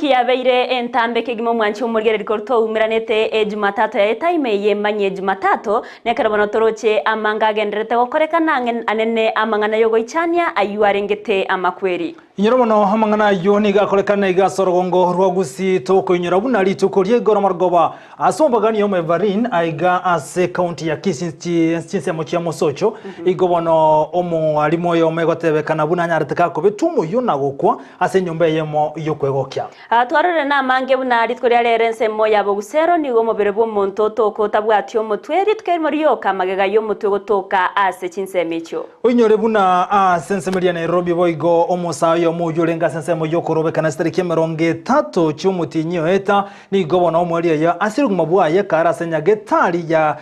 Ewiki yabeire entambe kegima omwanchi omorigereria korwa twaumeranete Ejumatatu ya etaime eye manye Jumatatu, nekero bono toroche amanga agendererete gokorekana ang'e anene amang'ana yogoichania ayio arengete amakweri. Inyora mono amang'ana ayio nigo akorekana iga ase orogongo rwa Gusii tokoinyora buna rituko ria igoro marogoba ase omobagani omo Everine aiga ase ekaunti ya Kisii chinsemo chia Mosocho igo bono omwalimu oyomo egotebekana buna anyarete gakobetwa omoyio na gokwa ase enyomba eyemo y'okwegokia. Twarorire namange buna rituko ria rero ensemo ya bogusero nigo omobere bw'omonto otoka otabwati omotwe, rituko erimo rioka magega y'omotwe gotoka ase chinsemo echio. Oinyore buna ase ensemo eria Nairobi boigo omosae oyomo oyio orenge ase ensemo y'okorobekana chitariki emerongo etato chi'omotienyi oeta nigo bono omoerio oye ase obogima bwaye kare ase enyagetari ya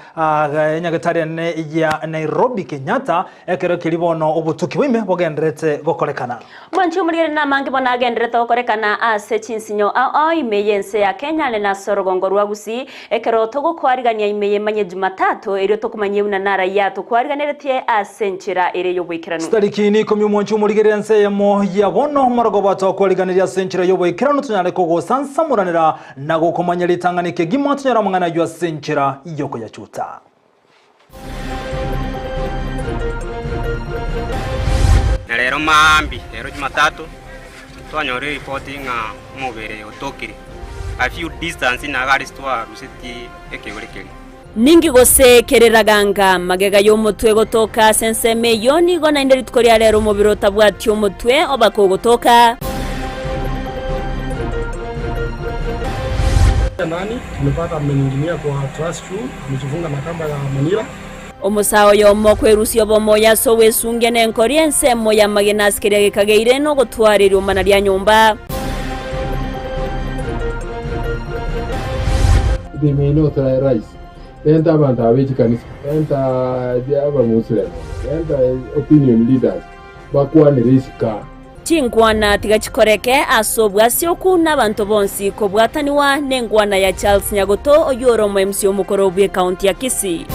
enyagetari enene ya Nairobi Kenyatta ekero keria bono obotuki bwaime bogendererete gokorekana. Mwanche omorigereria namange bono agendererete gokorekana ase chinsinyo ao ao ime y'ense ya Kenya ande nase orogongo rwa Gusii, ekero togokoarigania ime y'emanye Jumatatu, erio tokomanyie buna narayia tokoariganeretie ase enchera ere y'oboikeranu. Chitariki nikomi omwanche omorigereria ense eyemo ya bono omorogoba tokoariganeria ase enchera y'oboikeranu tonyare kogosansamoranera na gokomanya ritang'ani kegima tonyore amang'ana ayio ase enchera y'okoyachuta. Na rero maambia, rero Jumatatu, twanyorire eripoti ng'a omobere otokire a few distance naga aria twarusetie ekeore keria. Ninki gose kereraganga magega y'omotwe gotoka ase ensemo eyio, nigo naende rituko ria rero omobere otabwati omotwe oba kogotoka. Nani tumepata ameninginia kwa truss juu amejifunga na kamba ya manila. Omosae oyomo okwerusia obomoyo ase ogwesungia nenkori ensemo y'amagena ase keria gekageire nogotwara eriomana ria nyomba. They may not rise. Renta abanto aba be chikanisa, renta abamuslim, renta opinion leaders bakwanere isiko aa. Chinkwana tiga chikoreke ase obwasioku na abanto bonsi kobwataniwa nenkwana ya Charles Nyagoto oyio ore omo MC omokoro bw'ecounty ya Kisii.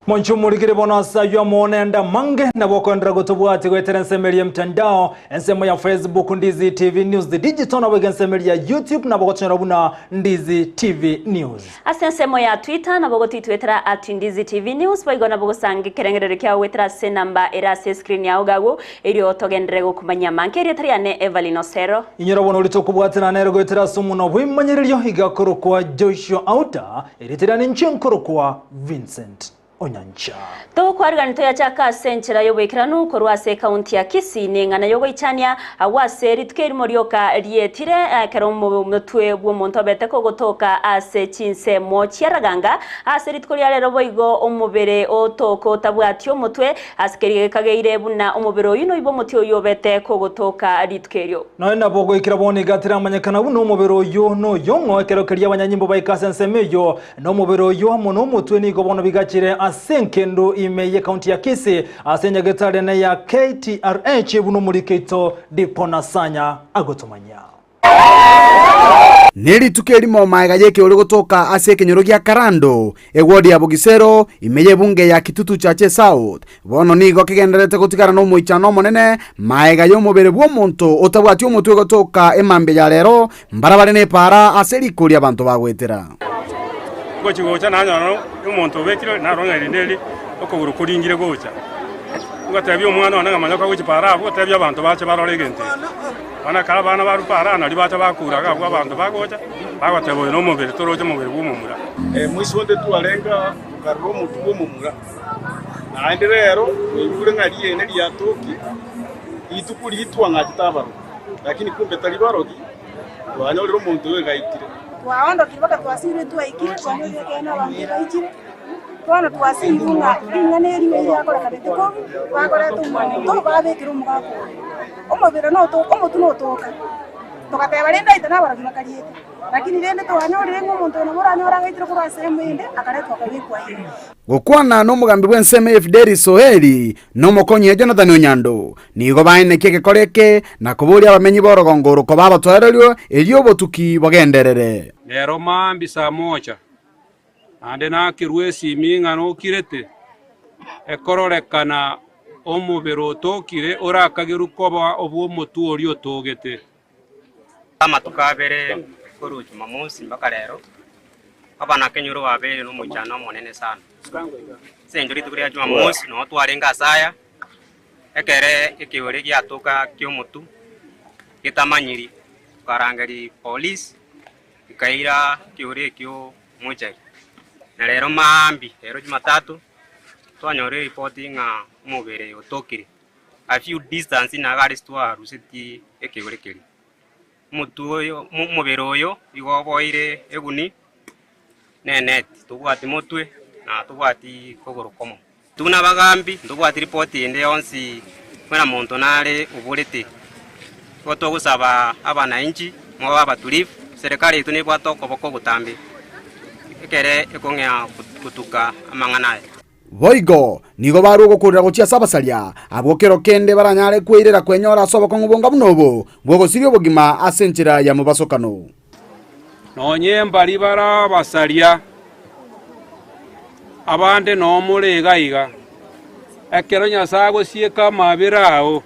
Monche omorikire bono ase ayio amo nende amange, nabo okoenderera gotobwatia goetera ensemo eria y'emtandao, ensemo ya Facebook Ndizi TV News Digital, naboigo ensemo eria ya YouTube nabo ogotonyora buna Ndizi TV News. Ase ensemo ya Twitter nabo ogotitwetera at Ndizi TV News, boigo nabo ogosanga ekerengererio kiao goetera ase enamba ere ase escreen yao iga erio togenderere gokumanyia amange. Erieta riane Evelyn Osero. Inyora bono oria tokobwatana nere goetera ase omonwa bw'emanyererio iga akorokwa Joshua Auta, erieta riane inche nkorokwa Vincent Onyancha. Togokwarigania toyachaka ase enchera y'oboikeranu korwa ase ekaunti ya Kisii neng'ana y'ogoichania agwo ase rituko erimo rioka rietire ekero omotwe bw'omonto obete kogotoka ase chinsemo chia Raganga ase rituko ria rero boigo omobere otoka otabwati omotwe ase keria gekageire buna omobere oyio noibo omote oyio obete kogotoka rituko erio. Nonya nabo goikera bono iga tiramanyekana buna omobere oyio noyong'o ekero keria abanyanyimbo baika ase ensemo eyio Na omobere oyio amo nomotwe nigo bono bigachire ase enkendo ime y'ekaunti ya Kisii ase enyagetari ene ya KTRH buna omoriki oito Dipona Sanya agotomanyia. Nerituko erimo magega y'ekeore gotoka ase ekenyoro gia Karando, eward ya Bogisero, ime y'ebunge ya Kitutu Chache South, bono nigo kegendererete gotigara nomoichano omonene magega y'omobere bw'omonto otabwati omotwe gotoka emambia ya rero Mbarabare nepaara ase rikori abanto bagoetera. Ngochia gocha nanyora omonto obekire naro ng'a eri neri okogoro koringire gocha. Ngoteebia omwana one ng'a manyoka gochia paara abwo, oteebie abanto bache barore egento eke. Bono ekero abana barwa paara nario bacha bakura iga abwo abanto bagocha, bagoteba oyo nomobere toroche omobere bw'omomura. Moise onde twarenge aa, tokarora omotwe bw'omomura, naende rero twaigure ng'a riene riatokire, rituko riria twang'achete abarogi. Lakini kumbe tari barogi, twanyorire omonto oyo gaitire. Twaondokire mpaka twasirwe twaikire, twanyorire ekeene abanto baichire, bono twasirwe ng'a ring'ana eri ng'a riakorekanete koru, bakoreta omonto babekire omogaka oyo. Omobere notoka, omotwe notoka. Togateba rende aite nabarogi bakariete, lakini rende twanyorire ng'a omonto oyo nabo oranyore agaitire korwa ase emo ende, akaretwa akabekwa aiga. Gokwana nomogambi bw'ensemo eye Fidelis Oeri, na omokonyi oye Jonathan Onyando, nigo baenekia egekora eke na koboria abamenyi b'orogongo oro koba abatoererio, erio obotuki bogenderere. Rero mambia saa moja, naende nakerua esimi ng'a nokirete. Ekororekana omobere otokire orakagerwe koba obw'omotwe oria otogete. Amatuko abere korwa Jumamosi mpaka rero, abanakenyoro babeire nomoichano omonene sana. Ase engencho rituko ria Jumamosi noo twarenge ase aya, ekere ekeore giatoka ki'omotwe getamanyiri, tokarangeria police, ekaira ekeore ekio mochari. Na rero maambia, rero Jumatatu, twanyorire eripoti ng'a omobere otokire. A few distance nigo are twarusetie ekeore keria. Omotwe oyo, omobere oyo igo oboeire eguni na eneti, tobwati motwe na tobwati kogoro komo. Intwe buna abagambi ntobwati ripoti ende yonsi buna monto nare oborete. Igo togosaba abananchi mobe abatulivu, serikali yaito nebwate okoboko ogotambe ekere ekong'ea gotuka amang'ana aya. Boigo nigo barua ogokurera gochia ase abasaria, abwo kero kende baranyare kweirera kwenyora ase obokong'u bonga buna obo bw'ogosiria obogima ase enchera ya mobasokano. Nonye mbari bare abasaria, abande noo more iga iga. Ekero Nyasae agosieka amabera ao,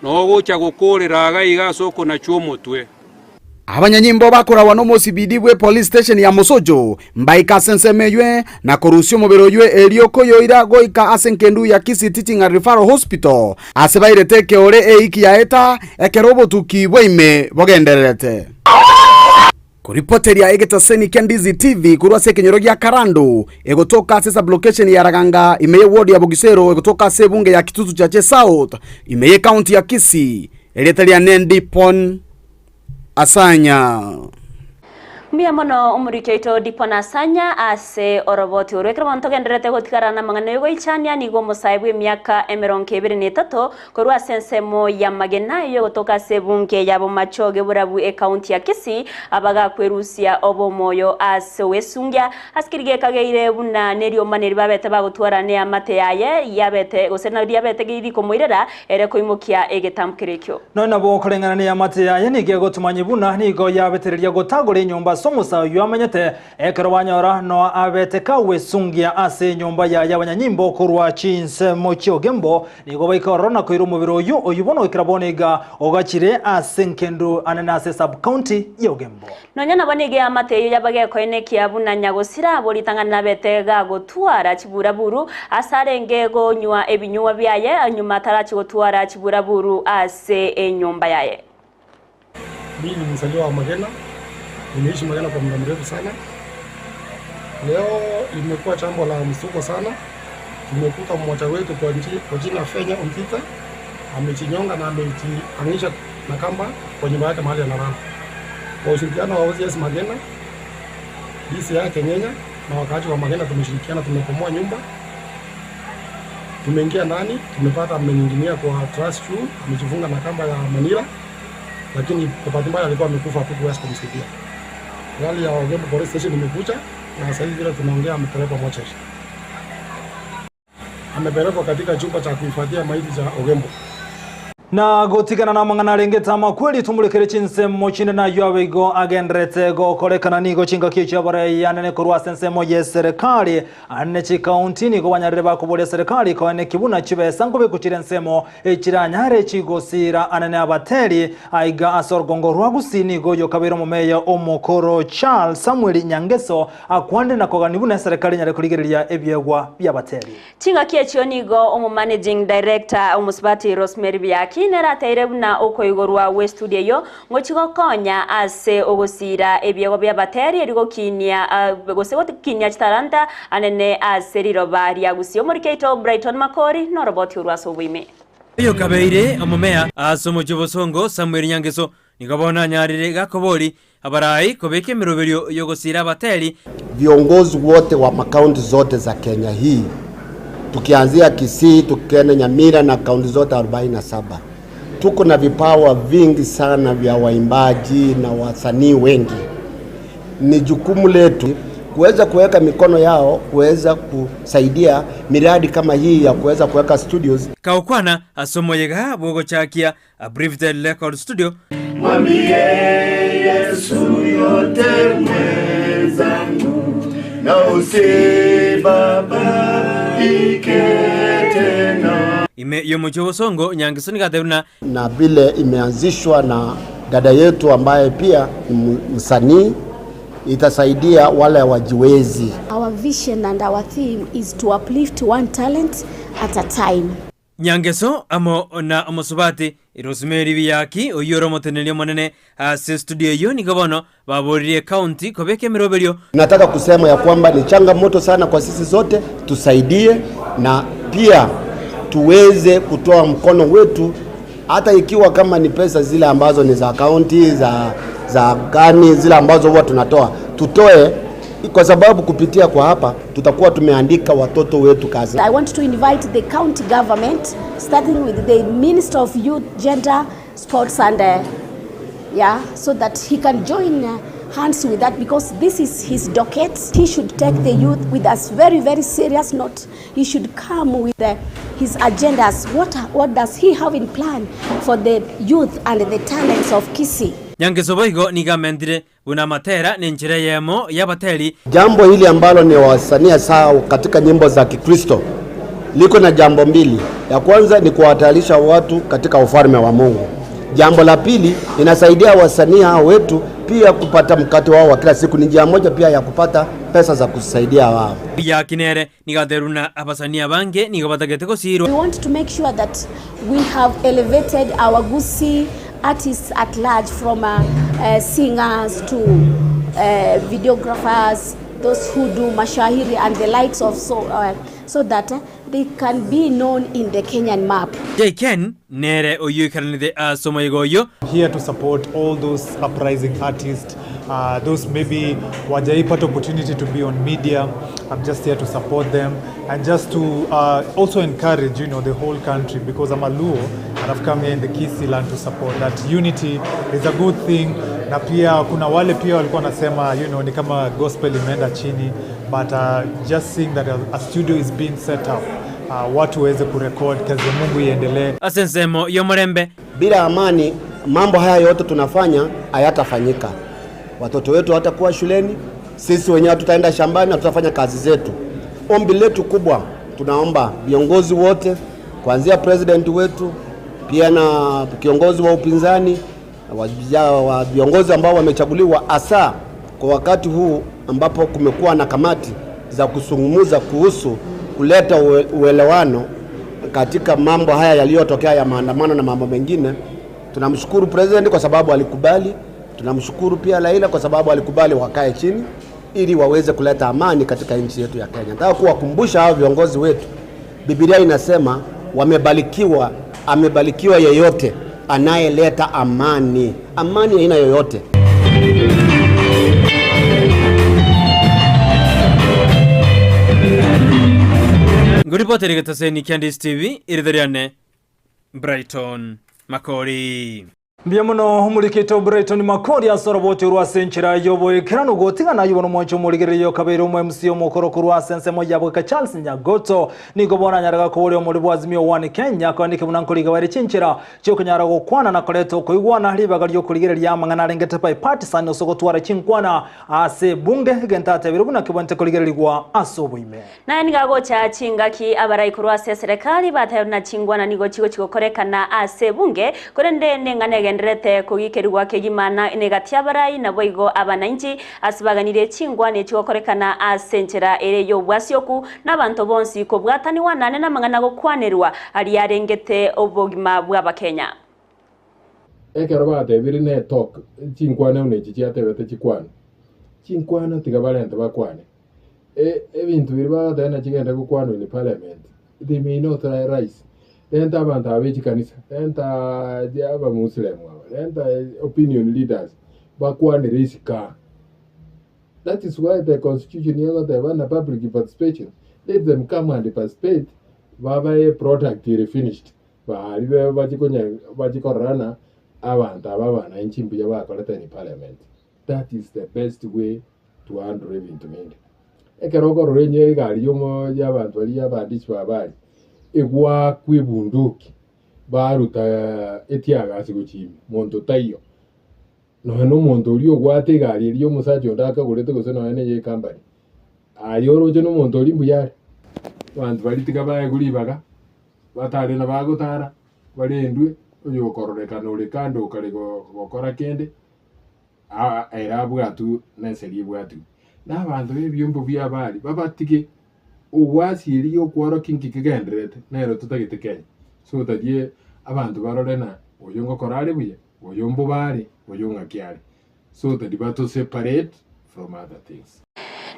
nogocha gokoorera iga iga ase okonachwa omotwe. Abanyanyimbo bakoragwa n'omosibidi bwe police station ya Mosocho mbaika ase ensemo eywe na korusia omobere oywe erio koyoira goika ase enkendu ya Kisii Teaching and Referral Hospital ase bairete ekeore eiki yaeta ekero obotuki bwa ime bogendererete. Koripoteria egetaseni kia Ndizi TV korwa ase ekenyoro gia Karando egotoka ase sublocation ya Raganga ime ye ward ya Bogisero egotoka ase ebunge ya Kitutu Chache South ime ye county ya Kisii. Erieta riane Ndipon Asanya. Mbuya mono omoriki oito Dipon Asanya ase oroboti orwo. Ekero bono togendererete gotigara namang'ana y'ogoichania, nigo omosae bw'emiaka emerongo ebere na etato korwa ase ensemo y'amagena eyio egotoka ase ebunge ya Bomachoge Borabu ekaunti ya Kisii abagakwerusia obomoyo ase ogwesungia ase keria gekageire buna neriomana eri babete bagotwara neamate yaye yabete gose riabete rikomoirera Ere koimokia egetamkero ekio. Nonya nabo koreng'ana neamate yaye nigo egotomanyia buna nigo yabetereria gotagora enyomba ase omosae oyio amenyete, ekero banyora Noa abete kagwesungia ase enyomba yaye abanyanyimbo korwa chinsemo chi'ogembo nigo baika ororo na koira omobere oyio oyio bono goikera bono iga ogachire ase enkendu anene ase sub-county y'Ogembo. Nonya nabo nigo eamate eyio yabagekoenekia buna nyagosira abwo ritang'ani nabete gagotwara chiburaburu ase arenge gonywa ebinyugwa biaye nyuma atarachi gotwara chiburaburu ase enyomba yaye. Mimi ni mzaliwa wa Magena, nimeishi Magena kwa muda mrefu sana. Leo limekuwa jambo la mshtuko sana, tumekuta mmoja wetu kwa, kwa jina Fenya Ontita amejinyonga na amejihangisha na kamba kwa nyumba yake mahali analala. Kwa ushirikiano wa OCS Magena, DCI Kenyenya na wakaaji wa Magena tumeshirikiana, tumebomoa nyumba, tumeingia ndani, tumepata ameninginia kwa truss juu, amejifunga na kamba ya Manila, lakini kwa bahati mbaya alikuwa amekufa, hatukuweza kumsaidia. Gari ya Ogembo Police Station imekuja na sasa hivi vile tunaongea amepelekwa mochari. Amepelekwa katika chumba cha kuhifadhia maiti cha Ogembo. Na gotigana namang'ana arengete amakweri tomorekere chinsemo chinde nayio abe igo agendererete gokorekana nigo chingaki echio abaraianene korwa ase ensemo y'eserekari ane chikaunti nigo banyarire bakoboria serikali koeneki buna chibesa nkobekwa chire ensemo echiranyare chigosira anene abateri aiga ase orogongo rwa Gusii nigo oyo kabeire omomeya omokoro Charles Samuel Nyangeso Akwanire na kogania buna eserekari enyare korigereria ebiegwa bi'abateri. Chingaki echio nigo omomanaging director omosubati Rosemary Biaki nere ateire buna okoigorwa gwe studio eyio ngochi gokonya ase ogosiira ebiegwa bi'abateri erio gokinia gose gokinia chitalanta anene ase riroba ria Gusii. Omoriki oito Brighton Makori noroboti orwo ase oboime. Oyokabeire omomea ase omochie o bosongo Samuel Nyangeso nigo bono anyarire gakobori Abarai kobeka emeroberio y'ogosiira abateri. Viongozi wote wa makaunti zote za Kenya hii tukianzia Kisii tukienda Nyamira na kaunti zote 47 tuko na vipawa vingi sana vya waimbaji na wasanii wengi. Ni jukumu letu kuweza kuweka mikono yao kuweza kusaidia miradi kama hii ya kuweza kuweka studios. Kaokwana ase omoyega bw'ogochakia Abbreviated Record Studio. Mwambie Yesu yote mwenzangu, na usibabaike. Ime y'omochie o bosongo Nyangeso nigo atebire buna. Na vile imeanzishwa na dada yetu ambaye pia ni msanii, itasaidia wale wajiwezi. Our vision and our theme is to uplift one talent at a time. Nyangeso amo na omosubati Rosemary Biaki oyio ore omoteneneri omonene ase studio eyio nigo bono baboririe county kobeka emeroberio. Nataka kusema ya kwamba ni changamoto sana kwa sisi zote, tusaidie na pia tuweze kutoa mkono wetu, hata ikiwa kama ni pesa zile ambazo ni za kaunti za, za gani zile ambazo huwa tunatoa tutoe, kwa sababu kupitia kwa hapa tutakuwa tumeandika watoto wetu kazi. I want to invite the county government, starting with the Minister of Youth, Gender, Sports and yeah, so that he can join hands with that because this is his docket. He should take the youth with us very, very serious note. He should come with his agendas. What does he have in plan for the youth and the talents of Kisii? Nyangeso boigo nigo amentire buna amatera na enchera eyemo y'abateri. Jambo hili ambalo ni wasanii sawa katika nyimbo za Kikristo liko na jambo mbili. Ya kwanza ni kuwatayarisha watu katika ufalme wa Mungu. Jambo la pili inasaidia wasanii hao wetu pia kupata mkate wao wa kila siku. Ni njia moja pia ya kupata pesa za kusaidia wao. Biaki nere nigo aterwa buna abasanii abange nigo batagete gosirwa. We want to make sure that we have elevated our Gusii artists at large, from singers to videographers, those who do mashahiri and the likes of so that they can be known in the Kenyan map. J Ken nere oyio ikaranete ase omoyega oyio. Here to support all those uprising artists, those maybe wajaipata opportunity to be on media. I'm just here to support them and just to also encourage the whole country, because I'm a Luo and I've come here in the Kisii land to support that unity is a good thing. Na pia kuna wale pia walikuwa nasema ni kama gospel imeenda chini, but just seeing that a studio is being set up, watu waweze kurecord, kazi ya Mungu iendelee. Ase ensemo y'omorembe. Bila amani, mambo haya yote tunafanya hayatafanyika. Watoto wetu hawatakuwa shuleni, sisi wenyewe tutaenda shambani na tutafanya kazi zetu. Ombi letu kubwa, tunaomba viongozi wote kuanzia president wetu pia na kiongozi wa upinzani wa viongozi ambao wamechaguliwa, hasa kwa wakati huu ambapo kumekuwa na kamati za kuzungumza kuhusu kuleta uelewano katika mambo haya yaliyotokea ya maandamano na mambo mengine. Tunamshukuru president kwa sababu alikubali. Tunamshukuru pia Raila kwa sababu alikubali wakae chini ili waweze kuleta amani katika nchi yetu ya Kenya. Nataka kuwakumbusha hao viongozi wetu, Biblia inasema wamebarikiwa, amebarikiwa yeyote anayeleta amani, amani aina yoyote. Ngoripoteri getaseni kia TV irithe Brighton Makori. Mbia muno omurikite Brighton Makori ase orobochi rwa ase enchera yoboekerano gotigana yubono omwancho omorigererio kabere omo MC omokoro korwa ase ensemo yabo ka Charles Nyagoto nigo bona nyaraga koboria omori bwa Azimio One Kenya kwandike buna nkoriga bare chinchera chiokonyara gokwana na koreta okoigwana ribaga ryokorigereria amang'ana arengete bipartisan ase gotwara chinkwana ase bunge egento buna kebwente korigererigwa ase oboime. Naye nigagocha chingaki abarai korwa ase serikali batayo na chingwana nigo chigo chigokorekana ase bunge korende neng'ana egenderete kogikerigwa kegimana negati abarai nabo igo abananchi ase baganire chingwana chigokorekana ase enchera ere y'obwasioku n'abanto bonsi kobwataniwa nane n'amang'ana gokwanerwa aria arengete obogima bw'abakenya. Ekero batebire ne talk chinkwana nechi chiatebete chikwana chinkwana tiga barente bakwane ebintu biri bagateba nachigende gokwanwa in parliament, they may not rise. Renta abantu abe chikanisa, renta abamuslim aba, renta opinion leaders bakwanire isika. That is why the constitution yagoteba na public participation. Let them come and participate, babae product iri finished bari bachikorerana abantu aba abananchi mbuya bakorete in parliament. That is the best way to handle ebintu binde. Ekero okorora enye egari yomo y'abantu baria abandichi babari egwakwa ebunduki baruta etiagasi gochimi monto taiyo nonya na omonto oria ogwate egari eria omosacha onde akagorete gose nonya na eye ecompany aye oroche na omonto oria mbuya are. Abanto baria tiga baegwe ribaga, batare na bagotara, barendwe, oyokororekana ore kando okare gokora kende, aa ere abwatwe na eseri ebwatwe. Na abanto ba ebiombo bia abari babatige ogwasia eria okworokia nki kegendererete, nero totagete Kenya. So tari abanto barore na oyo ngokora are buya, oyo mbobe are, oyo ng'aki are. So that bato separate from other things.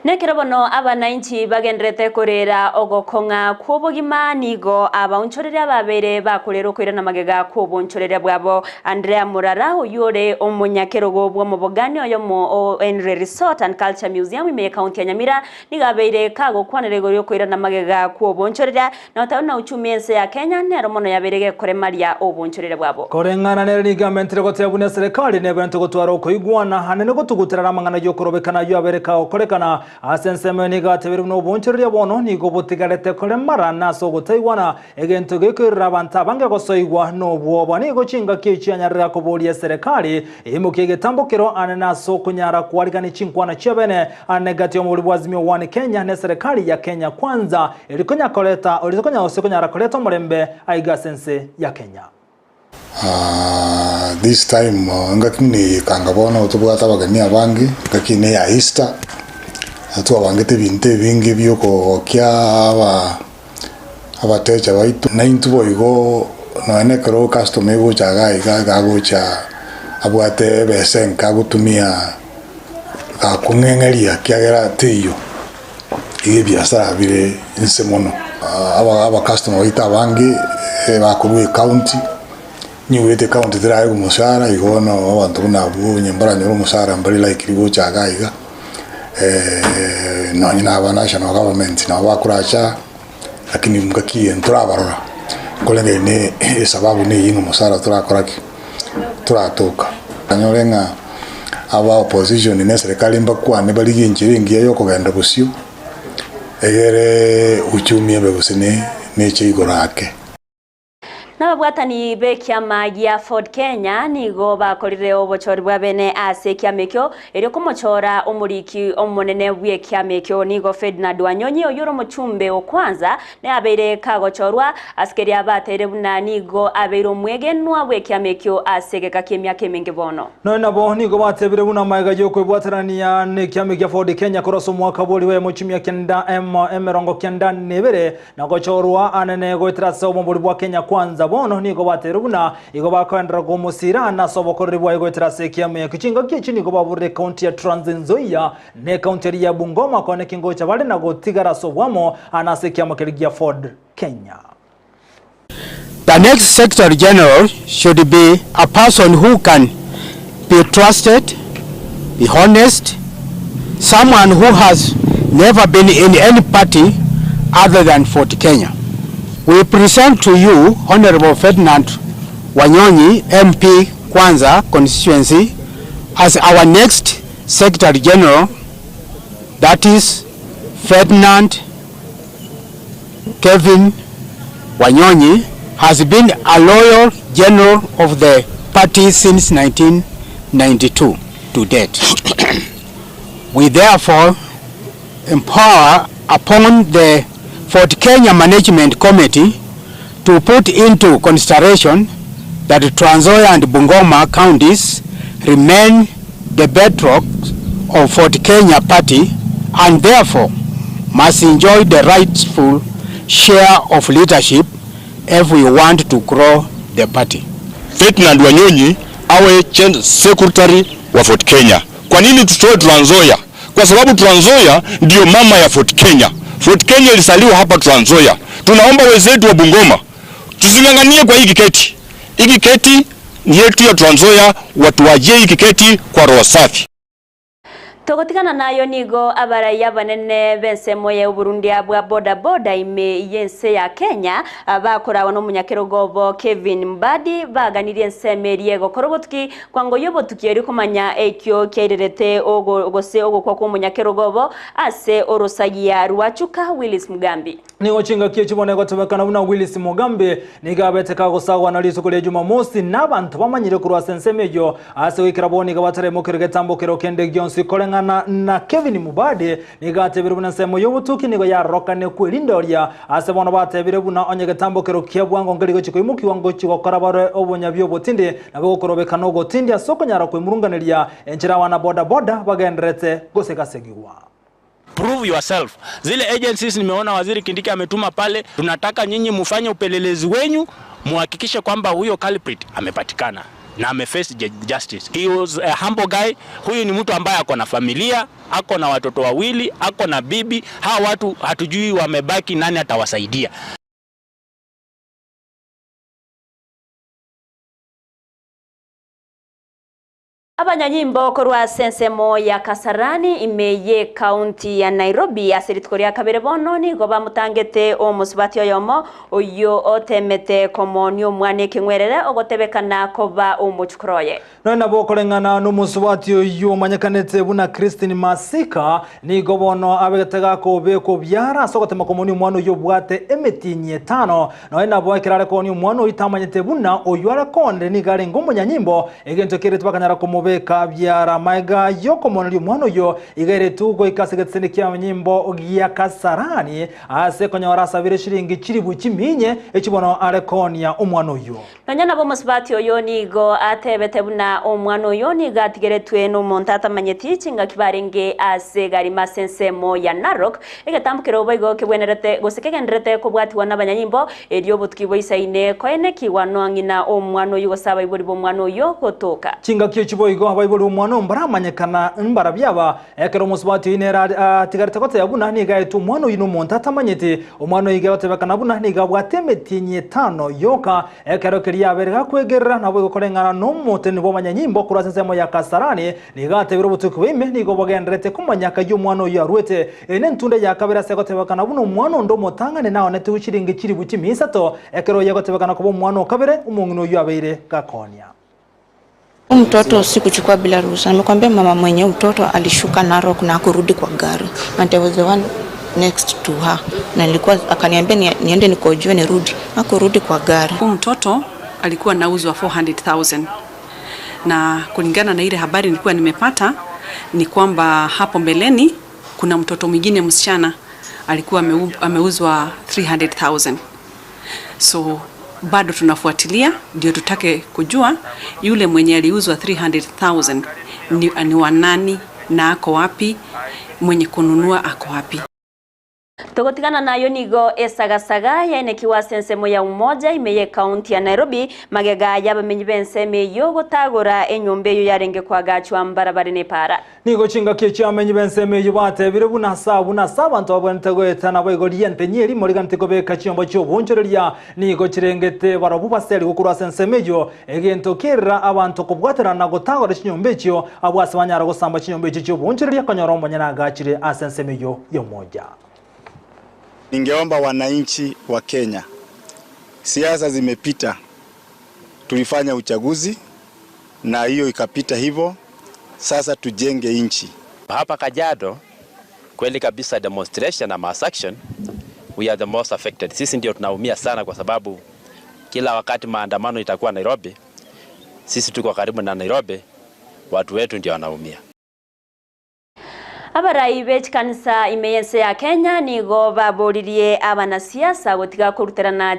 Nekero bono abanainchi bagendererete koreera ogokong'a kw'obogima, nigo abaonchoreria babeire bakoreera okoirana magega kw'obonchoreria bwabo. Andrea Murara, oyio ore omonyakerogo bw'omobogani oyomo o Henry Resort and Culture Museum ime y'Ekaunti ya Nyamira, nigo abeire kagokwanera igoro y'okoirana magega kw'obonchoreria, na goteba buna uchumi y'ense ya Kenya nero mono yabeire gekoremaria obonchoreria bwabo. Koreng'ana nere nigo amentire goteba buna eserekari neberente gotwara okoigwana anene gotuguterera amang'ana y'okorobekana ayio abere kagokorekana. Ase ensemo eye nigo atebirie buna obonchoreria bono nigo botigarete koremara na ase ogotaigwana, egento gekoirera abanto abange gosoigwa nobwoba. Nigo chingaki echio anyarire koboria eserekari eimokie egetambokero anene ase okonyara koarigania chinkwana chiabene anene gati y'omobori bwa Azimio One Kenya na eserekari ya Kenya Kwanza eri konya koreta ori konya gose konyara koreta omorembe aiga ase ense ya Kenya. This time engaki buna eye ekanga bono tobwate abageni abange, engaki eye neya Easter, twabangete ebinto ebinge bia okogokia aba abatecha baito. Naintwe boigo nonya na ekero customer egocha iga iga iga agocha abwate ebesa enke agotumia gakong'eng'eria ekiagera teiyo. Iga ebiasara bire inse mono. Aba customer baito abange bakorwa ecounty, nyigwete ecounty teraegwa omoshahara igo bono abanto buna abwo onye mbaranyore omoshahara mbari likely gocha iga iga, nonye na aba national government nabo bakoracha lakini ngaki eye ntorabarora, korende ne esababu neyio ng'a omoshahara torakora ki? Toratoka. Onyore ng'a aba opposition na eserekari mbakwane barigie enchera engiya ya okogenda bosio, egere uchumi ebe gose ne neche igoro ake. Nababwatani b'ekiama gia Ford Kenya nigo bakorire obochori bwa bene ase ekiama ekio erio komochora omoriki omonene bw'ekiama ekio. Nigo Ferdinand Wanyonyi oyio ore omochumbe o kwanza Nabeire kagochorwa ase keria bateire buna nigo abeire omwegenwa bw'ekiama ekio ase egeka ki'emiaka emenge bono. Nonya nabo nigo batebire buna magega y'okwebwaterania nekiama ekia Ford Kenya korwa ase omwaka bw'oribo emo chimia kenda emo emerongo kenda na ebere na gochorwa anene goetera ase obomobori bwa Kenya Kwanza bono nigo batebire buna igo bakoenderera komosira ase obokoreri bwaye goetera ase ekiama ekio. Chingaki echi nigo baburire ekaunti ya Trans Nzoia Ne ekaunti eria ya Bungoma kone ki ngocha bare na gotigara ase obwamo aa ase ekiamo keria gia Ford Kenya. The next Secretary General should be a person who can be trusted, be honest, someone who has never been in any party other than Ford Kenya. We present to you Honorable Ferdinand Wanyonyi, MP Kwanza constituency, as our next Secretary General, that is Ferdinand Kevin Wanyonyi, has been a loyal general of the party since 1992 to date. We therefore empower upon the Fort Kenya Management Committee to put into consideration that Trans Nzoia and Bungoma counties remain the bedrock of Fort Kenya party and therefore must enjoy the rightful share of leadership if we want to grow the party. Ferdinand Wanyonyi awe General Secretary wa Fort Kenya. Kwa nini tutoe Trans Nzoia? Kwa sababu Trans Nzoia ndiyo mama ya Fort Kenya. Fort Kenya ilisaliwa hapa Trans Nzoia. Tunaomba wenzetu wa Bungoma tusing'ang'anie kwa hii kiketi. Hii kiketi ni yetu ya Trans Nzoia, watu wajie hii kiketi kwa roho safi. Togotigana nayo nigo abarai abanene b'ensemo ya oborundia bwa boda boda ime y'ense ya Kenya bakoragwa n'omonyakerogo obo Kevin Mbadi baganirie ensemo eria egokora obotuki kwango y'obotuki erio komanya ekio kiairerete ogo gose ogokwa kw'omonyakerogo obo ase orosagia rwa Chuka Willis Mugambi. Nigo chingaki echi bono egotebekana buna Willis Mugambi nigo abete kagosagwa na rituko ria Jumamosi na abanto bamanyire korwa ase ensemo eyio ase goikera bono nigo bataraimokerwa getambo kero kende gionsi koreng'ana. Koreng'ana na Kevin Mubadi, nigo atebire buna ensemo y'obotuki nigo yarorokane kwerindoria ase bono batebire buna onye getambokero kia bwango nkeri gochia koimokiwa ngochia gokora bare obonyabi obotindi nabo gokorobekana ogotindi ase okonyara kwemurunganeria enchera abana boda boda bagendererete gosegasegigwa. Prove yourself. Zile agencies nimeona Waziri Kindiki ametuma pale, tunataka nyinyi mufanye upelelezi wenyu muhakikishe kwamba huyo culprit amepatikana na ameface justice. He was a humble guy. Huyu ni mtu ambaye ako na familia, ako na watoto wawili, ako na bibi. Hawa watu hatujui wamebaki, nani atawasaidia? Abanyanyimbo korwa ase ensemo ya Kasarani ime ye county ya Nairobi ase rituko ria kabere bono nigo bamotangete omosubati oyomo oyio otemete komonia omwana ekeng'werere ogotebekana koba omochukuru oye. Nonya nabo okoreng'ana nomosubati oyio omanyekanete buna Christine Masika, nigo bono abegete gakobekwa obiara ase ogotema komonia omwana oyio obwate emetienyi etano. Nonya nabo ekero are koonia omwana oyio tamanyete buna oyio are koonire nigo arenge omonyanyimbo, egento keretwe bakanyara komobeka biara. Magega y'okomoneria omwana oyio iga eretwe goika ase egeteseni ki'abanyanyimbo gia Kasarani ase konyora asabire shilingi chilifu chiminye echi bono are koonia omwana oyio. Nonya nabo omosubati oyo nigo atebete buna omwana oyo nigo atigeretwe nomonto atamanyeti chingaki barenge ase egarima ase ensemo ya Narok, egetambo keria boigo kebwenerete gose kegendererete kobwatigwa nabanyanyimbo, erio obotuki boisaine koenekigwa noa ng'ina omwana oyio gose abaibori b'omwana oyio gotoka. Chingaki echi boigo abaibori b'omwana oyo mbaramanyekana mbarabio aba, Ekero omosubati oyio nere atigarete goteba buna nigo aetwe omwana oyio nomonto atamanyeti, omwana oyio iga agotebekana buna nigo abwate emetienyi etano yoka. Ekero keria abeire gakwegerera, naboigo koreng'ana nomoteneni bw'abanyanyimbo korwa ase ensemo ya Kasarani, nigo atebire obotuki bwa ime nigo bogendererete komanya akayio omwana oyio arwete. Eye nentunda ya kabere ase gotebekana buna omwana onde omotang'ani naonetigwe chiringi chilifu chimia isato, ekero oyio agotebekana koba omwana o kabere omong'ina oyio abeire gakonia. Huyu mtoto sikuchukua bila ruhusa. Nimekwambia mama mwenye mtoto alishuka Narok na akurudi kwa gari. And I was the one next to her. Na nilikuwa akaniambia niende nikojue nirudi. Hakurudi kwa gari. Huyu mtoto alikuwa anauzwa 400,000. Na kulingana na ile habari nilikuwa nimepata ni kwamba hapo mbeleni kuna mtoto mwingine msichana alikuwa ameuzwa 300,000. So bado tunafuatilia ndio tutake kujua yule mwenye aliuzwa 300,000 ni wa nani na ako wapi, mwenye kununua ako wapi. Togotigana nayo nigo esagasaga yaenekiwa ase ensemo ya Umoja ime ye county ya Nairobi magega y'abamenyi b'ensemo eyio gotagora enyomba eyio yarenge koagachwa mbarabare n'epaara. Nigo chingaki echio abamenyi b'ensemo eyio batebire buna ase abwo nase abanto babwenerete goeta, naboigo rientenyi erimo riganeti kobeka chinyomba chi'oboonchoreria nigo chirengete barabwo baserigwe korwa ase ensemo eyio, egento kerera abanto kobwaterana na gotagora chinyomba echio, abwo ase banyara gosamba chinyomba echio chi'oboonchoreria konyora omonyene agachire ase ensemo eyio y'omoja. Ningeomba wananchi wa Kenya, siasa zimepita, tulifanya uchaguzi na hiyo ikapita hivyo, sasa tujenge nchi. Hapa Kajiado kweli kabisa demonstration na mass action, we are the most affected. Sisi ndio tunaumia sana kwa sababu kila wakati maandamano itakuwa Nairobi, sisi tuko karibu na Nairobi, watu wetu ndio wanaumia. Abarai be chikanisa ime y'ense ya Kenya nigo baboririe abanasiasa gotiga koruterana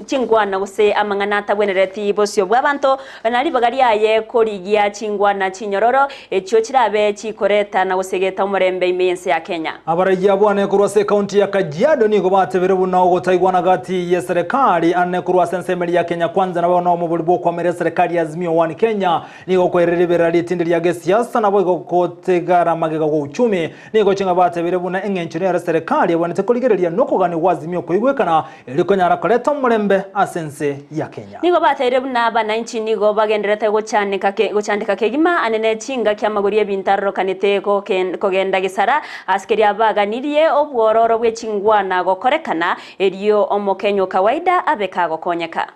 chingwana gose amang'ana atabwenereti bosio bw'abanto na ribaga riaye korigia chingwana chinyororo echio chirabe chikoreta na gosegeta omorembe ime y'ense ya Kenya. Abarai abwo ane korwa ase ekaunti ya Kajiado nigo batebire buna ogotaigwana gati ye serikali ane korwa ase ensemeri ya Kenya Kwanza nabo nomobori bw'okwamera eserikali ya Azimio One Kenya Nigo kwerire riberera ritindi ria gesiasa naboigo gotigara magega gwa uchumi. Nigo ching'a batebire buna eng'encho nero eserekari ebwenerete korigereria nokogania gwa Azimio koigwekana erio konyara koreta omorembe ase ense ya Kenya. Nigo bateire buna abananchi nigo bagendererete gochandeka gochandeka kegima ane ne chingaki amagori ebinto arorokanete kogenda gesara ase keria baganirie obwororo bwe chingwana gokorekana erio omokenya o kawaida abe kagokonyeka.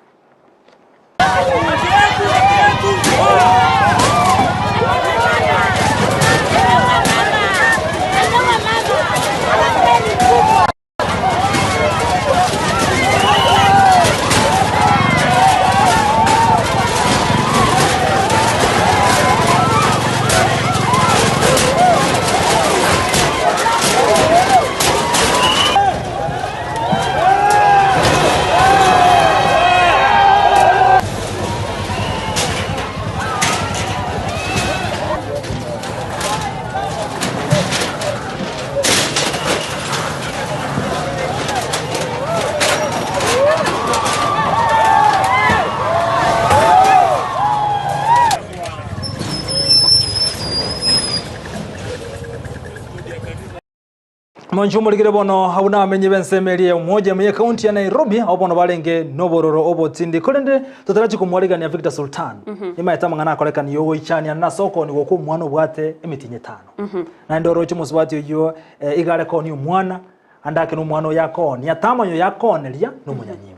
Mwancho omorigere bono abwo nabamenyi b'ensemo eria ya Umoja ime y'ekaunti ya Nairobi, abwo bono barenge nobororo obotindi. Korende totarachi komwarigania Victor Sultan, nimaete amang'ana akorekana yogoichania nase okoonigwa kw'omwana obwate emitinyi etano. Naende oroche omosubati oyio iga are koonia omwana, ande ake nomwana oyo akoonia, tamanya oyo akooneria nomonyanyimbo.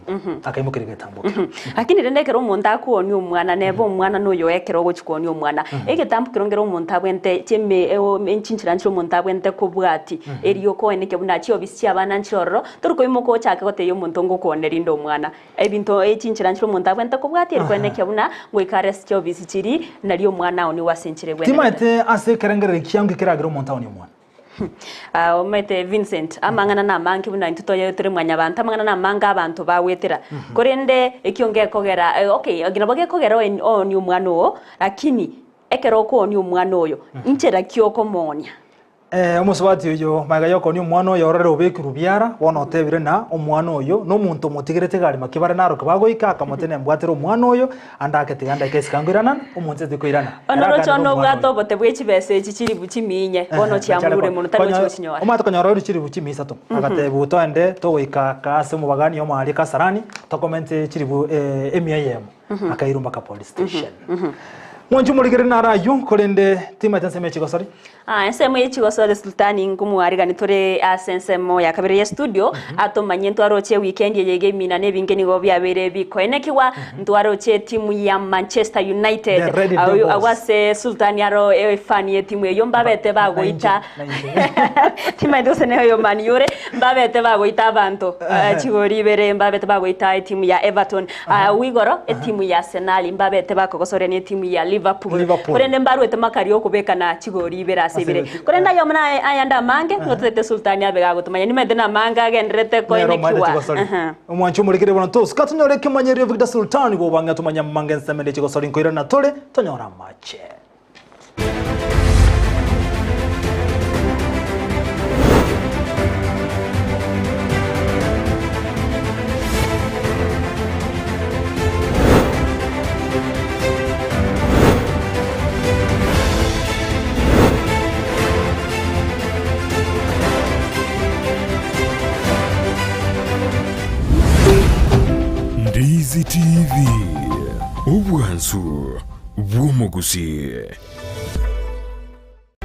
Akaimokeria egetambo kero. Lakini rende ekero omonto akoonia omwana, neba omwana noyo ekero ogochia koonia omwana, egetambo kero nkere omonto abwente chieme chinchera nchire omonto abwente kobwati, erio okoenekia buna chiofisi chia abana nchire ororo, tori koimoka ochake gotebia omonto ngokooneria rinde omwana. Ebinto chinchera nchire omonto abwente kobwatia eri koenekia buna ngoika are ase chiofisi chiria, nario omwana aoniwe ase enchera ebwenerete. Timaete ase ekerengererio kiango ekeragere omonto aonie omwana. Ah, omanyete Vincent, amang'ana namange buna intwe toye tore mwanyabanto, amang'ana namange abanto bagwetera. Korende ekio ngekogera eh, okay, nabo gekogera oe oonie omwana oo, lakini ekero okoonia omwana oyo, nchera ki okomoonia? Eh, omosubati oyo magega y'okoonia omwana oyo orore obekirwe biara, bono otebire na omwana oyo nomonto omotigerete egari maki bare naroke bagoika akamotebia nembwatera omwana oyo ande ake tiga ndeke isiko angoirana, omonto teti koirana. Bono Ere roche akaanera one omwana obwate oyo. obote bwe chibesa echi chilifu chiminye, bono chiamurure mono tari gochia gochinyora. Omanyete konyora ore chilifu chimia isato, agatebigwa toende togoika ase omobagani omo aria Kasarani, tokomente chilifu emia eyemo, akairwa mpaka police station. Mwanche omorigereria naro ayio, korende timaete ensemo ya chigosori. Ah, ensemo ye chigosori Sultani nkomwarigani tore ase ensemo ya kabere ye studio, atomanye ntwaroche weekend eye iga emina na ebinge nigo biabeire bikoenekigwa, ntwaroche etimu ya Manchester United, The Red Awo- Devils. agwo ase Sultani aro efani yetimu eyio mbabete bagoita timaeti gose neyo Man U ore, mbabete bagoita abanto chigori ibere mbabete bagoita etimu ya Everton. Agwo igoro etimu ya Arsenal mbabete bakogosoria netimu ya Liverpool. Liverpool. Korende mbaruete makari okobekana chigori ibere ase ibere. Ase ibere. Korende aye omuna ayande amange, nigo totagete Sultani abe gagotomanya. Nimanyete namange agendererete Nero omanyete koenekiwa. chigosori. Aha. Omwanchi omorikire bono tosuka tonyore ekemanyererio Victor Sultani bw'obang'e tumanye amang'e ensemo ende chigosori nkoirana tore tonyore amache. Ndizi TV, obwansu bw'omogusii.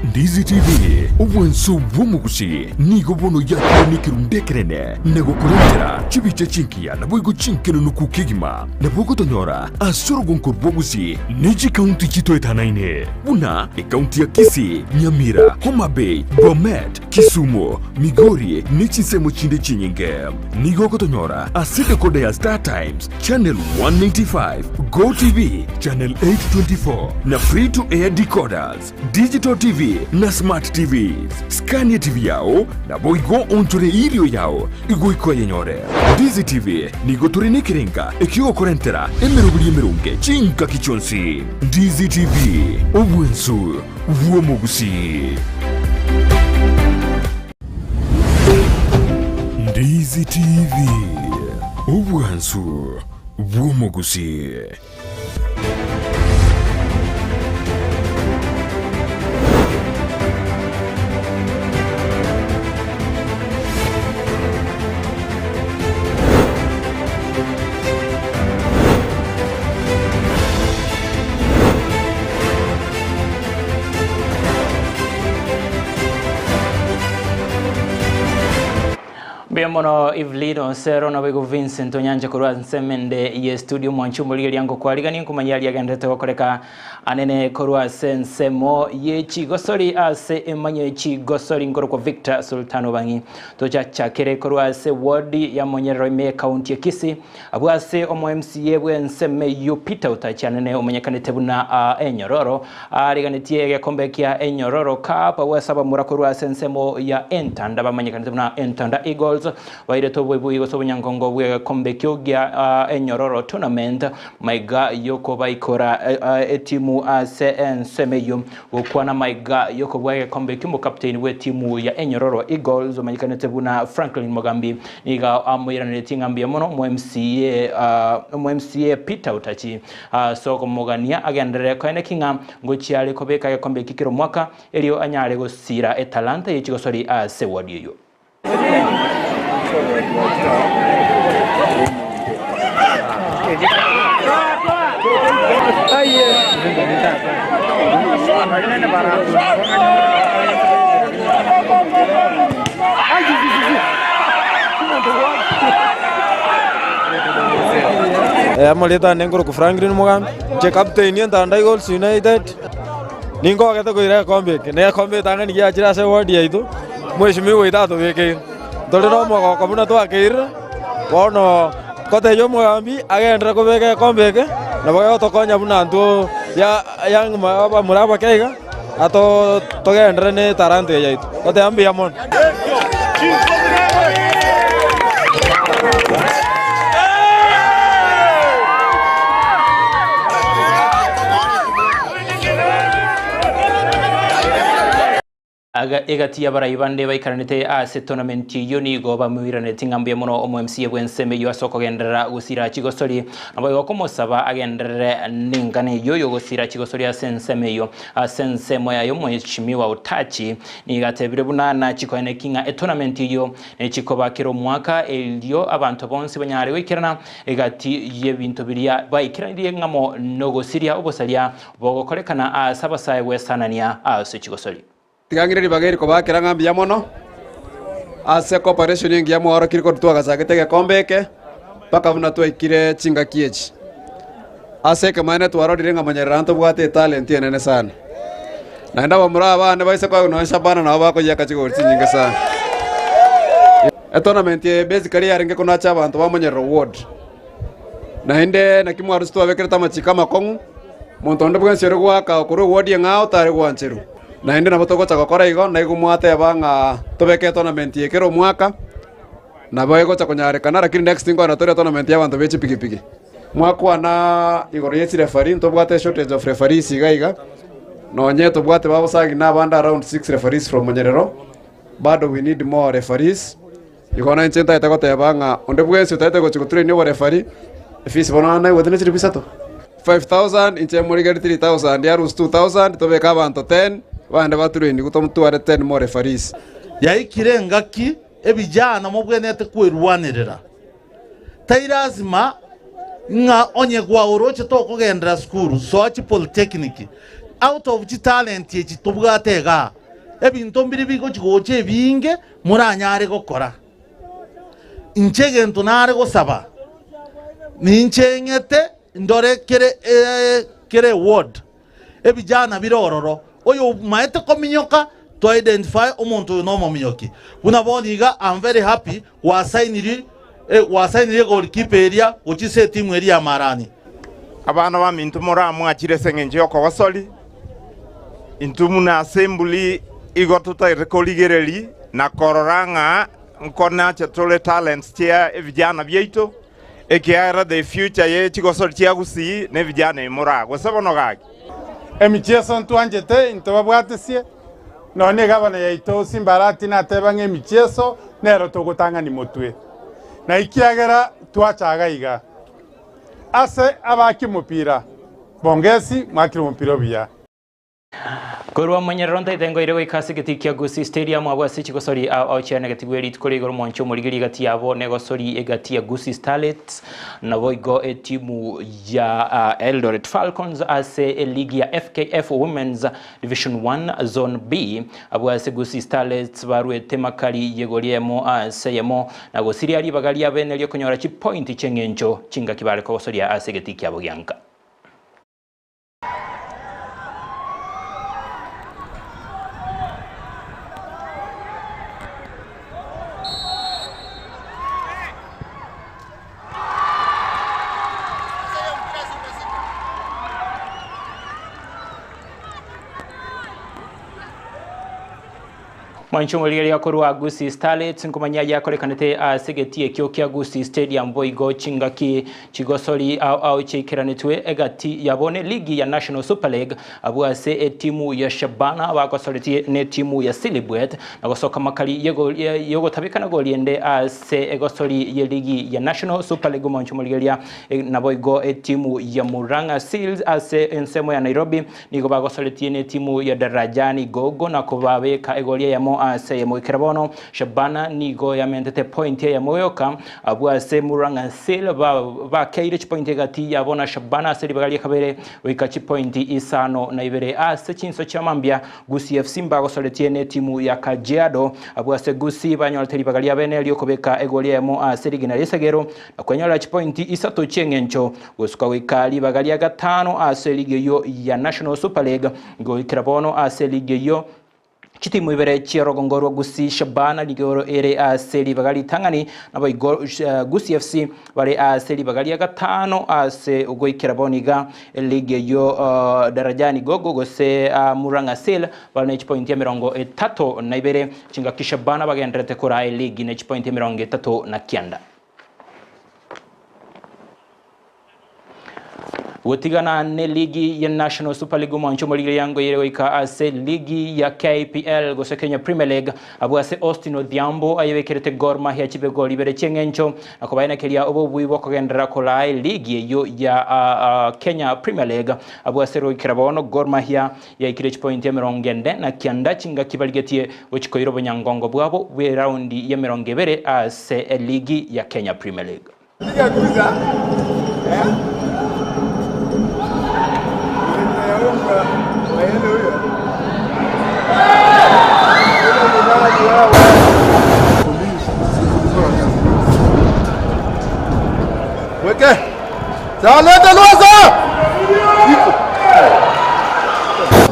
Ndizi TV, obwansu bw'omogusii, nigo bono yakire nekerundu ekenene na gokorentera chibicha chingiya naboigo chinkenenuku kegima. Nabo ogotonyora ase orogonko rwa Gusii ne chikaunti chitoetanaine buna ekaunti ya Kisii, Nyamira, Homa Bay, Bomet, Kisumu, Migori ne chinsemo chinde chinyinge. Nigo ogotonyora ase decoder ya Star Times, Channel 195, Go TV, Channel 824 na Free to Air decoders, Digital TV na Smart TVs. Skania TV yao naboigo onchore irio yao igoika oyenyore. Ndizi TV nigo tore nekerenga ekiogokorentera emeroberi emeronge chingaki chionsi. Ndizi TV, obwensu bw'omogusii. Ndizi TV, obwansu bw'omogusii. Mbuya mono Evelyn Osero naboigo Vincent Onyancha korwa ensemo ende ye studio mwanche omorigereria ngokwariganie nkomanya aria agenderete gokoreka anene korwa ase ensemo ye chigosori ase emanyo ye chigosori nkorokwa Victor Sultan Obang'i tochachakere korwa ase ward ya Monyerero ime ye county ya Kisii Abwo ase omo MCA bw'ensemo eyio Peter Otachianene omanyekanete buna Enyororo ariganetie egekombe kia Enyororo Cup abwo ase abamura korwa ase ensemo ya Entanda bamanyekanete buna Entanda Eagles bairete oboiboi gose obonyankongo bw'egekombe ekio gia Enyororo Tournament maiga yokobaikora etimu ase ensemo eyio Gokwana maiga yokobua egekombe ekio omokapteni bw'etimu ya Enyororo Eagles omanyekanete buna Franklin Mogambi Nigo amoiraneretie ng'a mbuya mono omo-MCA omo-MCA Peter Otachi ase okomogania agenderere koeneki ng'a ngochia are kobeka egekombe eki kera omwaka erio anyare gosira etalanta ye chigosori ase eward eyio. Amarieta ane nkorokwa Franklin Mugambi, inche captain Entanda Eagles United, ninkogete koira egekombe eke, na egekombe etang'ani giachire ase eward yaito, mweshimiwa oito atobekeire. Ntore na omogoko buna twakeirire, bono ngotebia omogambi agenderere kobeka egekombe eke, nabo gegotokonya buna intwe ya young abamura abake iga, ato togenderere na etalanta eye yaito, ngoteba mbuya mono. Egati y'abarai bande baikaranete ase tournament eyio nigo bamoiranetie ng'a mbuya mono omo MCA bw'ensemo eyio ase okogenderera gosira chigosori naboigo komosaba agenderere nengana eyio yogosira chigosori ase ensemo eyio. Ase ensemo yaye omweshimiwa Otachi nigo atebire buna nachikoeneki ng'a etournament eyio nechikoba kera omwaka erio abanto bonsi banyare goikerana egati y'ebinto biria baikeranirie ng'amo nogosiria obosaria bogokorekana aase abasae gwesanania ase chigosori. Tiga ng'ire ribaga eri kobakera ng'a mbuya mono ase cooperation engiya mwaorokirie korwa twagachagete egekombe eke mpaka buna twaikire chingaki echi. Ase ekemanene twarorire ng'a Monyerera ntobwate etalent enene sana. Naende abamura aba bane baise koegwa nonya Shabana nabo bakoyiaka chigori chinyinge sana. Etournament eye basically yarenge konacha abanto ba Monyerera ward. Naende naki mwarusete twabekerete amachiko amakong'u, monto onde bwensi ore goaka okorwa ewodi eng'ao tare gwancherwa. Naende nabo togocha gokora igo, naigo mwateba ng'a tobeke etournament eye kera omwaka, nabo egocha konyarekana, lakini next nkoenda tore etournament y'abanto be chipigipigi. Mwakwana igoro ye chireferee, ntobwate eshortage of referees iga iga, nonye tobwate babosagi na abande around six referees from Monyerero, bado we need more referees. Igo nainche ntagete goteba ng'a onde bwensi otagete gochia gotrain oborefari, efees bono naigwete ne chilifu isato. 5000 inche morigeri 3000 aruse 2000 tobeke abanto 10 bande batrainigwe tomotware 10 more referees. Yaikire engaki ebijana mobwenerete kwerwanerera. Tai lazima ng'a onye gwaoroche tokogenderera sukuru, soa chipolytechnic. Out of chitalent echi tobwate igaa, ebinto mbire bigochi gocha ebinge moranyare gokora. Inche egento nare gosaba, ninche ng'ete ndore kere kere eward, ebijana bire ororo, oyomaete kominyoka to identify omonto oyo nomominyoki. Buna bono iga am very happy gwasainiri gwasainiri egoalkeeper eria gochia ase etimu eria ya Marani. Abana baminto moramwachire ase engencho y'okogosori, intwe buna assembly igo totagete korigereria na korora ng'a nkonache tore talents chia ebijana biaito, ekiagera the future ye chigosori chia Gusii na ebijana ebi moraa. Gose bono gaki? Emichieso ntwanchete intwe babwatesie, nonya na egavana yaito Simba Arati nateba ng'a emichieso nero togotang'ani motwe. Na ekiagera twacha iga iga ase abaaki omopira, bongesi mwakire omopira obuya. Korwa monyerero ntaete ngoire goika ase egetii kia Gusii Stadium abwo ase chigosori ao ao chianegetigwe rituko ria igoro mwanche omorigeri egati yabo negosori egati ya Gusii Starlets naboigo etimu ya Eldoret Falcons ase eligi ya FKF Women's Division 1 Zone B abwo ase Gusii Starlets barwete makari yegori eyemo ase eyemo na gosiria ribaga riabene riokonyora chipointi chieng'encho chingaki bare kogosoria ase egetii kiabo gianka. Mwanche omorigereria korwa Gusii Starlets nkomanya yakorekanete ase egetii ekio kia Gusii Stadium boigo chingaki chigosori ao ao chiaikeranetwe egati yabo ne ligi ya National Super League abwo ase etimu ya Shabana bagosoretie ne etimu ya Silibwet na gosoka makari yogotabekana gori ende ase egosori ye ligi ya National Super League Mwanche omorigereria naboigo etimu ya Murang'a Seals ase ensemo ya Nairobi Nigo bagosoretie netimu ya Darajani Gogo na kobabeka egori eyemo eyemo ase eyemo. Goikera bono Shabana nigo yamentete epointi eyemo yoka abwo ase Murang'a Seal bakeire chipointi egati yabo na Shabana ase ribaga ria kabere goika chipointi isano na ibere. Ase chinso chia mambia Gusii FC mbagosoretie netimu ya Kajiado abwo ase Gusii banyorete ribaga ria bene riokobeka egori eyemo ase rigena ri'esegero na kwenyorera chipointi isato chi'eng'encho gosuka goika ribaga ria gatano ase eligi eyio ya National Super League. Goikera bono ase eligi eyio chitimu ibere chi'orogongo rwa Gusii Shabana nigo ere ase ribaga ritang'ani naboigo Gusii FC bare ase ribaga ria gatano ase goikera bono iga eligi eyio Darajani Gogo gose Murang'a Seal bare ne chipointi emerongo etato na ibere chingaki Shabana bagendererete koraa eligi ne chipointi emerongo etato na kianda. Gotigana neligi ya National Super League omwancho omorigire yangoire goika ase ligi ya KPL gose Kenya Premier League abwo ase Austin Odhiambo ayebekerete Gor Mahia chibegori ibere chieng'encho na kobaenekeria obobui bw'okogenderera koraa eligi eyio ya Kenya Premier League abwo ase goikera bono Gor Mahia yaikire chipointi emerongo ende na kianda chingaki barigetie gochikoira obonyangongo bwabo bw'eraundi y'emerongo ebere ase eligi ya Kenya Premier League.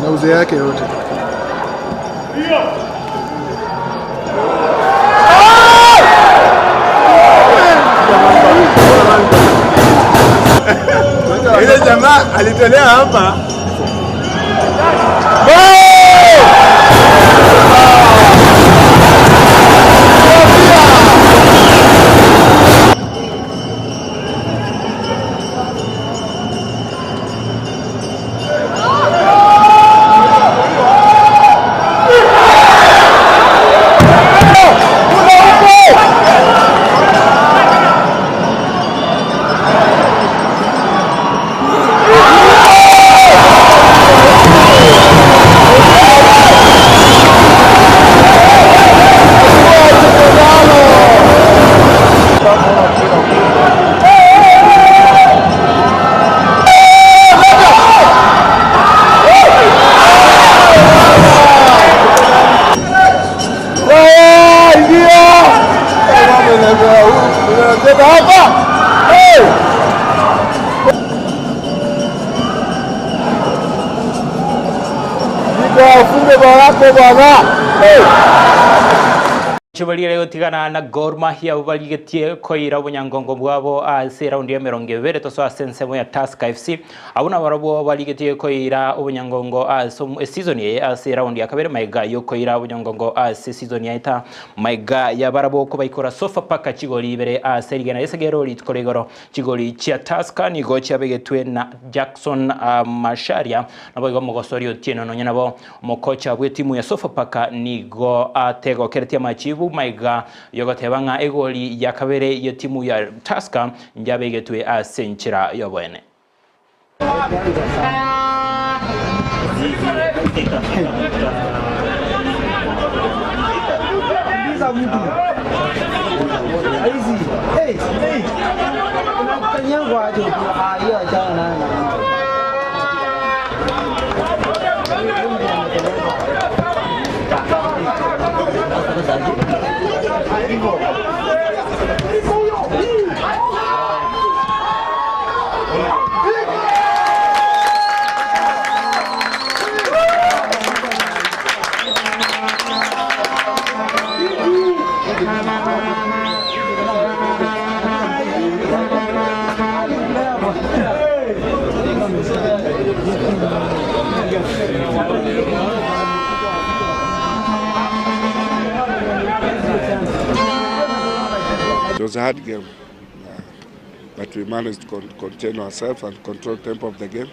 Na uzee yake yote. Ile jamaa alitolea hapa. Chibarire gotigana na Gor Mahia abwo barigetie koira obonyangongo bwabo ase eraundi y'emerongo ebere tosoa ase ensemo ya Tusker FC. Abwo nabarabwo barigetie koira obonyangongo ase eseason eye ase eraundi ya kabere maiga yokoira obonyangongo ase eseason yaeta maiga yabarabwo kobaikora Sofapaka chigori ibere ase rigena ri'esegero rituko rigoro chigori chia Tusker nigo chiabegetwe na Jackson Macharia naboigo omogosori Otieno nonya nabo Omokocha bw'etimu ya Sofapaka nigo ategokeretie amachibu maiga yogoteba ng'a egoli ya kabere y'etimu ya Tusker njabegetwe ase enchera y'oboene. It was a hard game, but we managed to contain ourselves and control tempo of the game.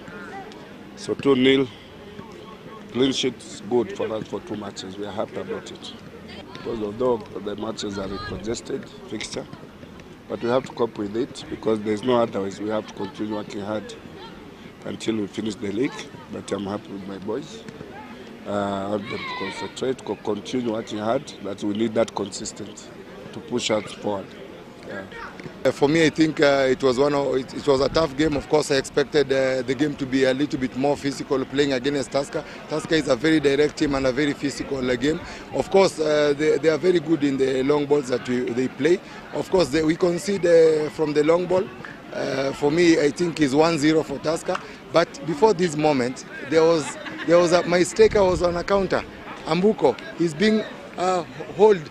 So 2-0, clean sheet is good for us for two matches. We are happy about it. Because although the matches are a congested fixture, but we have to cope with it because there's no other ways. We have to continue working hard until we finish the league. But I'm happy with my boys. I want them to concentrate, co continue working hard, that we need that consistency to push us forward. Yeah. For me, I think it was one. Of, it, it was a tough game. Of course, I expected the game to be a little bit more physical playing against Tusker. Tusker is a very direct team and a very physical game. Of course, they, they are very good in the long balls that we, they play. Of course, they, we concede from the long ball. For me, I think is 1-0 for Tusker. But before this moment, there was there was a mistake. I was on a counter. Ambuko is being hold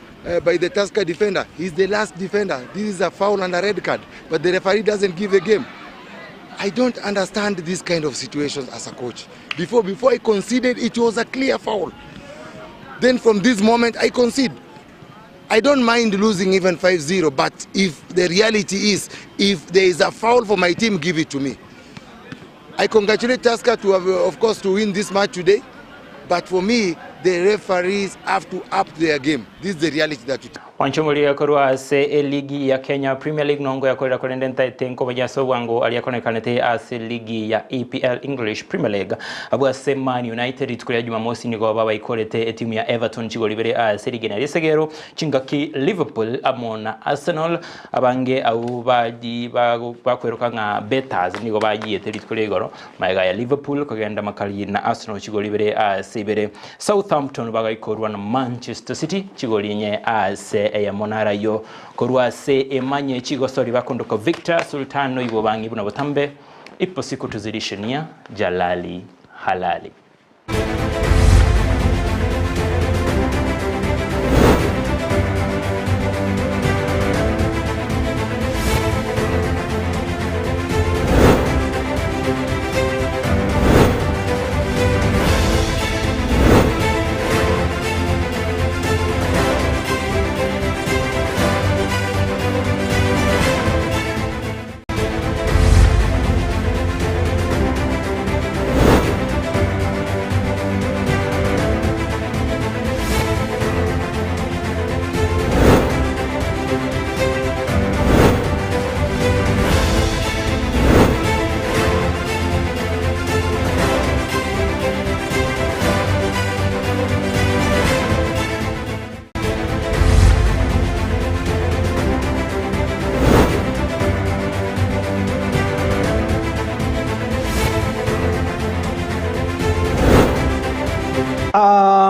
by the Tusker defender. He's the last defender. This is a foul and a red card, but the referee doesn't give the game. I don't understand this kind of situations as a coach. Before, before I conceded, it was a clear foul. Then from this moment, I concede. I don't mind losing even 5-0, but if the reality is, if there is a foul for my team, give it to me. I congratulate Tusker to have, of course, to win this match today. But for me, the referees have to up their game. This is the reality that we Wanchumulia korwa ase eligi ya Kenya Premier League nongo yakorera korende ntaete nkoba ase obwango aria akonekanete ase ligi ya EPL English Premier League abwo ase Man United rituko ria Jumamosi nigo babaikorete etimu ya Everton chigori bere ase ligi na risegero chingaki Liverpool amo na Arsenal abange au baji bakweroka ng'a betters nigo bajiete rituko ria igoro maega ya Liverpool kogenda makali na Arsenal chigori bere ase ibere Southampton bagaikorwa na Manchester City chigori nye ase eya monarayo korwa ase emanye chigosori bakondoka Victor Sultano ibo bangi buna botambe ipo siku tuzidishe nia Jalali halali.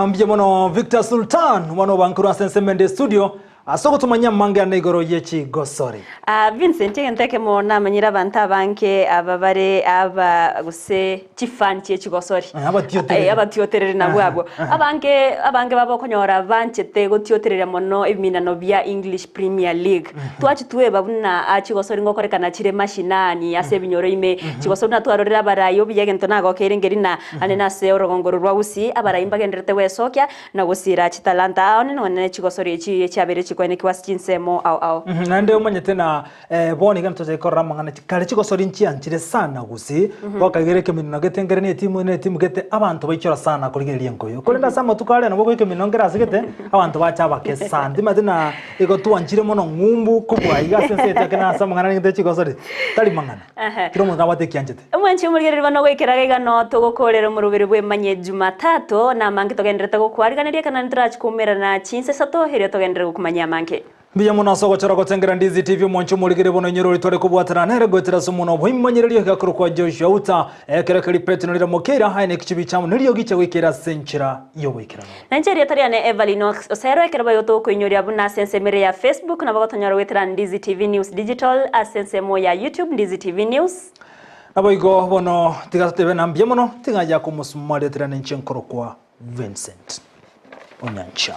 Mbuya mono Victor Sultan omwana obankuru ase ensemo ende studio ase ogotomanyia amang'ana igoro ye chigosori. Ah, Vincent egento ekemo namanyire abanto abange aba bare aba gose chifan chie chigosori. Abatiotereri. Abatiotereri nabwo abwo. Abange abange baba okonyora banchete gotioterera mono ebiminano bia English Premier League. Twachitweba buna chigosori ngokorekana chire mashinani ase ebinyoro ime chigosori buna twarorera abarai obuya egento nagokeire ngeri na ane nase orogongoro rwa Gusii abarai mbagenderete gwesokia na gosira chitalanta ao nonye chigosori echi chiabere chikoenekiwa ase chinsemo ao ao. Naende omanyete na bono iga ntoche korora amang'ana kare chigosori nchianchire sana Gusii gwakaigera ekeminwa gete nkere na etimu na etimu gete abanto baichora sana korigereria enkoyo korende ase amatuko aria nabo okoika eminwa nkere ase gete abanto bacha abake sana timanyeti na igo twanchire mono ng'umbu kobua iga ase ense yaito ekero ase amang'ana nigete chigosori tari mang'ana kera omonto nabwate ekianchete. Omwanchi omorigereria bono goikera iga no togokorera omoroberi bw'emanye Jumatatu na amange togenderete gokwariganeria ekero naende torachi koumerana chinsa isato erio togenderere gokumanyia amange. Mbuya mono ase ogochora gotengera Ndizi TV omwanchi omorigere bono inyore oria tware kobwatana nere goetera ase omonwa bw'oimanyererio egakorokwa Joshua Uta ekero ekeri Petero rire mokeira aye ne ekichibi chiamo nerio gicha goikera ase enchera y'oboikeranu. Na inche erieta riane Evelyn Osero ekero boigo togokoinyoria buna ase ensemo ere ya Facebook nabo gotonyora goetera Ndizi TV News Digital ase ensemo ya YouTube Ndizi TV News. Naboigo bono tiga totebe na mbuya mono tiga ya komosumarietera nenche nkorokwa Vincent Onyancha.